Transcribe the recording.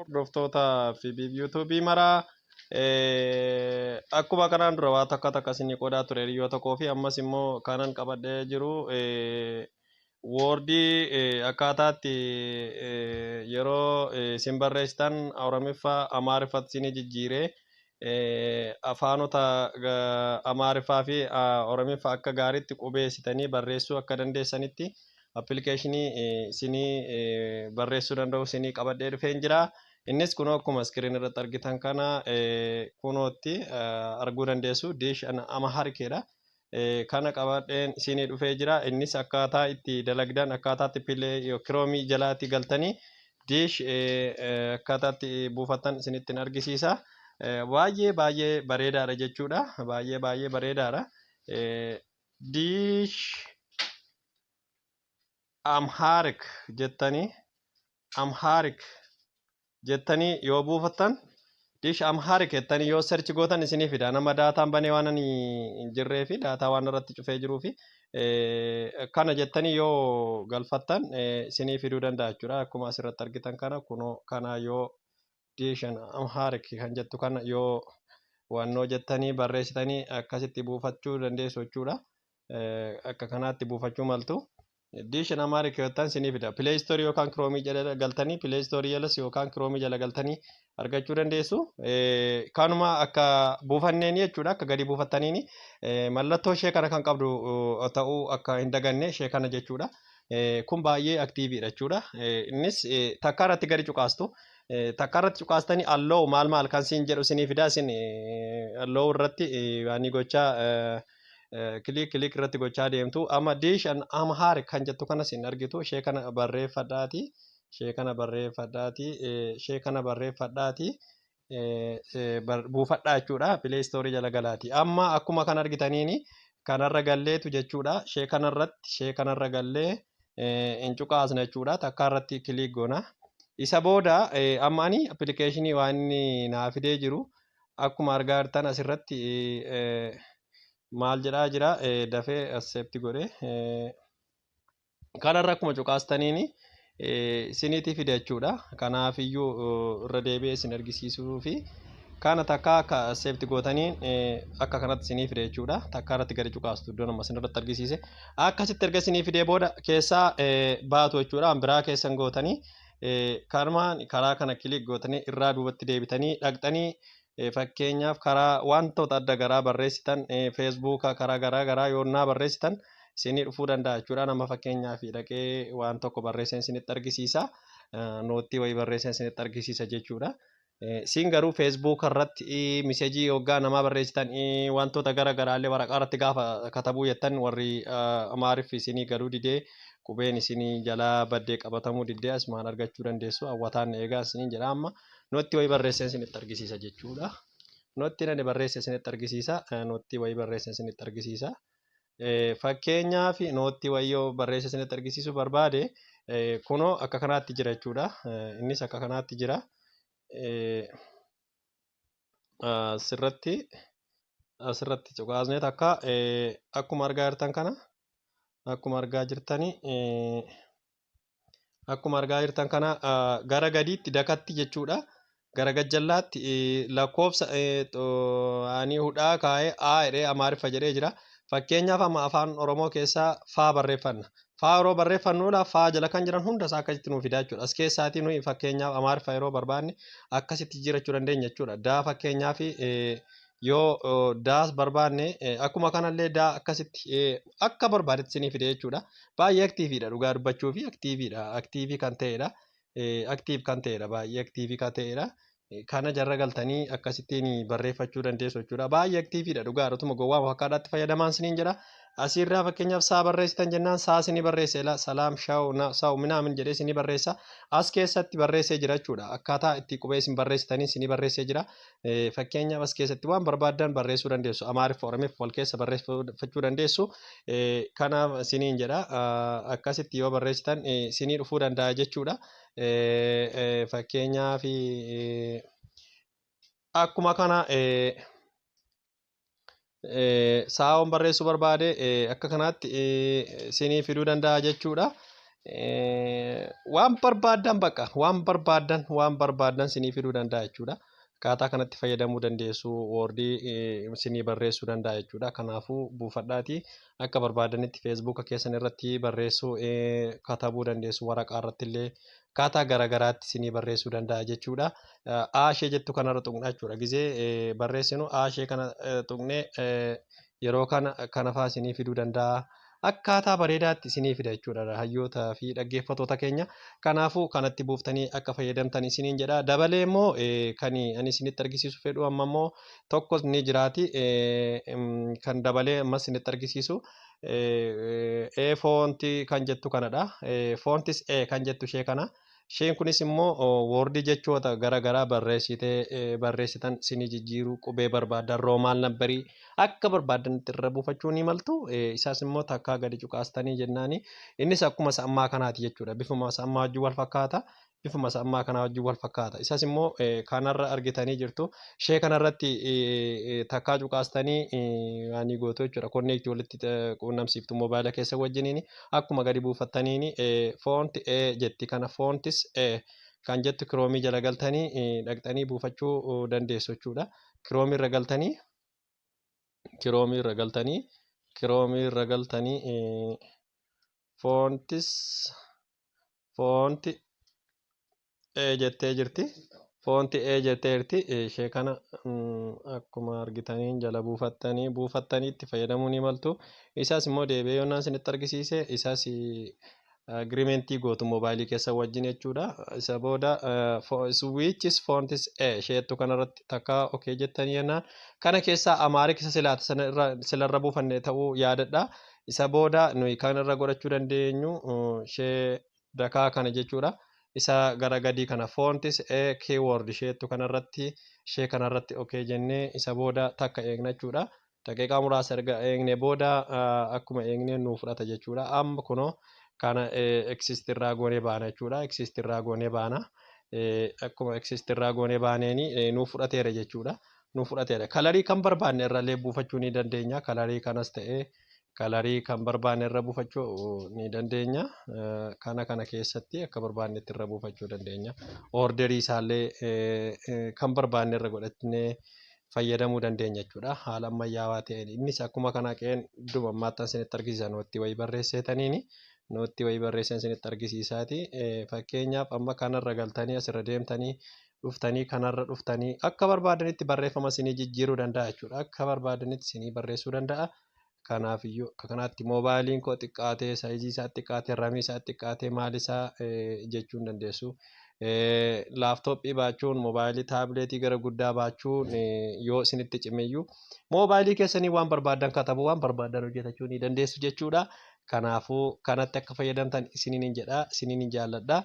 Hordoftoota fi yuutuubii maraa, akkuma kanaan dura waa takka takka isinii qoodaa ture hiriyoota tokkoo fi ammas immoo kanan qabadhee jiru woordii akkaataatti yeroo isin barreessitan Oromiffaa Amaariffatti isinii jijjiiree afaanota Amaariffaa fi Oromiffaa akka gaariitti qubeessitanii barreessuu akka dandeessanitti appilikeeshinii isinii barreessuu danda'u isinii qabadhee dhufeen jira. Innis kunoo akkuma iskiriin irratti argitan kana kunootti arguu dandeessu, Dish Amharic dha. Kana qabadheen isinii dhufee jira. Innis akkaataa itti dalagdan, akkaataa itti Play Chrome jalaatti galtanii Dish akkaataa itti buufattan isinittiin argisiisa. Baay'ee baay'ee bareedaadha jechuudha. Baay'ee baay'ee bareedaadha. Dish Amharic jettanii, Amharic jettanii yoo buufattan, Dish Amharic jettanii yoo search gootan isinii fida. Nama daataan banee waan ani hin jirree fi daataa waan irratti cufee jiruu fi kana jettanii yoo galfattan isinii fiduu danda'a jechuudha. Akkuma asirratti argitan kana, kunoo kana yoo Dish Amharic kan jettu kana yoo wannoo jettanii barreessitanii akkasitti buufachuu dandeessu jechuudha. Akka kanaatti buufachuu maltu. Dish Amharic jettan isinii fida. Play Store yookaan Chrome jala galtanii, Play Store jalas yookaan Chrome jala galtanii argachuu dandeessu. Kanuma akka buufanneen jechuudha. Akka gadi buufattaniini mallattoo ishee kana kan qabdu ta'uu akka hin daganne, ishee kana jechuudha. Kun baay'ee active dha jechuudha. Innis takka irratti gadi cuqaastu. Takka irratti cuqaastanii allow maal maal kan siin jedhu isinii fida. Isin allow irratti waan gochaa click click irratti gochaa deemtu. Amma Dish Amharic kan jettu kana isin argitu, ishee kana barreeffadhaati. Ishee kana barreeffadhaati. Ishee kana barreeffadhaati. Buufadhaa jechuudha. Play Store jala galaati. Amma akkuma kan argitaniini kanarra galleetu jechuudha. Ishee kanarratti, ishee kanarra gallee hin cuqaasna jechuudha. Takka irratti click goona. Isa booda amma ani appilikeeshinii waan inni naa fidee jiru akkuma argaa jirtan asirratti maal jedhaa jira, dafee accept godhe. Kanarra akkuma cuqaastaniini isiniitii fide jechuudha. Kanaaf iyyuu irra deebi'ee isin argisiisuu fi kana takka akka accept gootaniin akka kanatti isinii fide jechuudha. Takka irratti gadi cuqaastu iddoo nama isin irratti argisiise. Akkasitti erga isinii fidee booda keessaa baatu jechuudha. Biraa keessan gootanii kanumaan karaa kana click gootanii irraa duubatti deebitanii dhaqxanii, fakkeenyaaf karaa wantoota adda garaa barreessitan, feesbuuka karaa garaa garaa yoonnaa barreessitan isinii dhufuu danda'a jechuudha. Nama fakkeenyaaf dhaqee waan tokko barreesseen isinitti argisiisa. Nootii wayii barreesseen isinitti argisiisa jechuudha. Isin garuu feesbuuka irratti message hoggaa namaa barreessitan, wantoota gara garaallee waraqaa irratti gaafa katabuu jettan, warri Amaariff isinii galuu didee, qubeen isinii jalaa baddee qabatamuu diddee, asumaan argachuu dandeessu. Hawwataan eegaa isiniin jedha. Amma nootti wayii barreesseen isinitti argisiisa jechuudha. Nootti nani barreesse isinitti argisiisa. Nootti wayii barreesseen isinitti argisiisa. Fakkeenyaaf nootti wayii yoo barreesse isinitti argisiisuu barbaade, kunoo akka kanaatti jira jechuudha. Innis akka kanaatti jira. Asirratti cuqaasnee takka akkuma argaa jirtan kana, akkuma argaa jirtan kana gara gadiitti dakatti jechuudha. Gara gajjallaatti lakkoofsa ani hudhaa kaa'ee A jedhee Amaariffa jedhee jira. Fakkeenyaaf amma afaan Oromoo keessaa faa barreeffanna. Faa yeroo barreeffannu faa jala kan jiran hunda isaa akkasitti nuuf fidaa jechuudha. As keessaatii nuyi fakkeenyaaf Amaariffa yeroo barbaanne akkasitti jijjiirachuu dandeenya jechuudha. Daa fakkeenyaaf yoo daas barbaanne, akkuma kanallee daa akkasitti akka barbaadetti isinii fide jechuudha. Baay'ee active dha, dhugaa dubbachuu fi active dha. Active kan ta'edha. Active kan ta'edha. Baay'ee active kan ta'edha. Kana jarra galtanii akkasittiin barreeffachuu dandeessu jechuudha. Baay'ee active dha, dhugaa utuma gowwaa fakkaataatti fayyadamaan isiniin jedha. Asirraa fakkeenyaaf saa barreessitan jennaan saa isinii barreesse, ሰላም ሻው saw ምናምን jedhee isinii barreessa. As keessatti barreessee jira jechuudha. Akkaataa itti qubee isin barreessitanii isinii barreessee jira. Fakkeenyaaf as keessatti waan barbaaddan barreessuu dandeessu. Amaariffa, Oromiffa wal keessa barreeffachuu dandeessu. Kanaaf isiniin jedha, akkasitti yoo barreessitan isinii dhufuu danda'a jechuudha. Fakkeenyaaf akkuma kana saawwan barreessuu barbaade akka kanaatti isinii fiduu danda'a jechuudha. Waan barbaaddan, bakka waan barbaaddan sinii fiduu danda'a jechuudha. Akkaataa kanatti fayyadamuu dandeessu, Wordii sinii barreessuu danda'a jechuudha. Kanaafuu buufadhaatii akka barbaadanitti Facebooka keessan irratti barreessuu, katabuu dandeessu, waraqaa irratti illee akkaataa garaagaraatti sinii barreessuu danda'a jechuudha. A ishee jettu kanarra tuqna jechuudha. Gizee barreessinu A ishee kana tuqnee yeroo kana kana fa'aa sinii fiduu danda'a. Akkaataa bareedaatti isinii fida jechuudha, hayyootaa fi dhaggeeffattoota keenya. Kanaafuu kanatti buuftanii akka fayyadamtan isiniin jedha. Dabalee immoo kan ani isinitti argisiisu fedhu amma immoo tokkos ni jiraati, kan dabalee ammas isinitti argisiisu E fontii kan jettu kanadha. Fonts E kan jettu ishee kana. Isheen kunis immoo Wordii jechoota garaagaraa barreessitee barreessitan isinii jijjiiruu, qubee barbaadan, Roman numberii akka barbaadanitti irra buufachuu ni maltu. Isaas immoo takkaa gadi cuqaastanii jennaani innis akkuma isa ammaa kanaati jechuudha. Bifuma isa ammaa wajjin wal fakkaata. Bifuma isa ammaa kanaa wajjin wal fakkaata. Isas immoo kanarra argitanii jirtu. Ishee kanarratti takkaa cuqaastanii waan gootu jechuudha. Connectii walitti quunnamsiiftu moobaayila keessa wajjiniin akkuma gadi buufattaniin font E jetti kana, Fonts E kan jettu Chromeii jala galtanii dhaqxanii buufachuu dandeessu jechuudha. Chromeii irra galtanii, Chromeii irra galtanii, Chromeii irra galtanii fonts, font E jettee jirti. Font E jettee jirti. Ishee kana akkuma argitaniin jala buufattanii buufattanii itti fayyadamuu ni maltu. Isaas immoo deebi'ee yoonnaan isinitti argisiise, isaas agreementii gootu moobaayilii keessa wajjin jechuudha. Isa booda switches fonts E isheettu kanarratti takka okay jettanii jennaan kana keessaa Amharic isa silaata sana silarra buufanne ta'uu yaadadha. Isa booda nuyi kan irra godhachuu dandeenyu ishee dakaa kana jechuudha. Isa gara gadii kana, fonts E keyword isheettu kanarratti, ishee kanarratti okay jennee isa booda takka eegna jechuudha. Daqiiqaa muraasa erga eegne booda akkuma eegne nuu fudhata jechuudha. Amma kunoo kana exit irraa goonee baana jechuudha. Exit irraa goonee baana. Akkuma exit irraa goonee baaneeni nuu fudhateera jechuudha. Nuu fudhateera. Colorii kan barbaanne irrallee buufachuu ni dandeenya. Colorii kanas ta'ee colorii kan barbaanne irra buufachuu ni dandeenya. Kana keessatti akka barbaannetti irra buufachuu dandeenya. Orderii isaallee kan barbaanne irra godhannee fayyadamuu dandeenya jechuudha. Haala ammayyaawaa ta'een innis akkuma kana qeen dhuma ammaatti isinitti argisiisa, nootti wayii barreesseetaniini nootti wayii barreessan isinitti argisiisaati. Fakkeenyaaf amma kanarra galtanii asirra deemtanii dhuftanii kanarra dhuftanii akka barbaadanitti barreeffama isinii jijjiiruu danda'a jechuudha. Akka barbaadanitti isinii barreessuu danda'a. Kanaafiyyuu akka kanaatti moobaayiliin koo xiqqaatee, sizeii isaa xiqqaatee, RAMii isaa xiqqaatee, maal isaa jechuu hin dandeessu. Laptopii baachuun, moobaayilii tabletii gara guddaa baachuun yoo isinitti cimeyyuu, moobaayilii keessanii waan barbaadan katabuu, waan barbaadan hojjetachuu ni dandeessu jechuudha. Kanaafuu kanatti akka fayyadamtan isiniin jedha, isiniin jaalladha.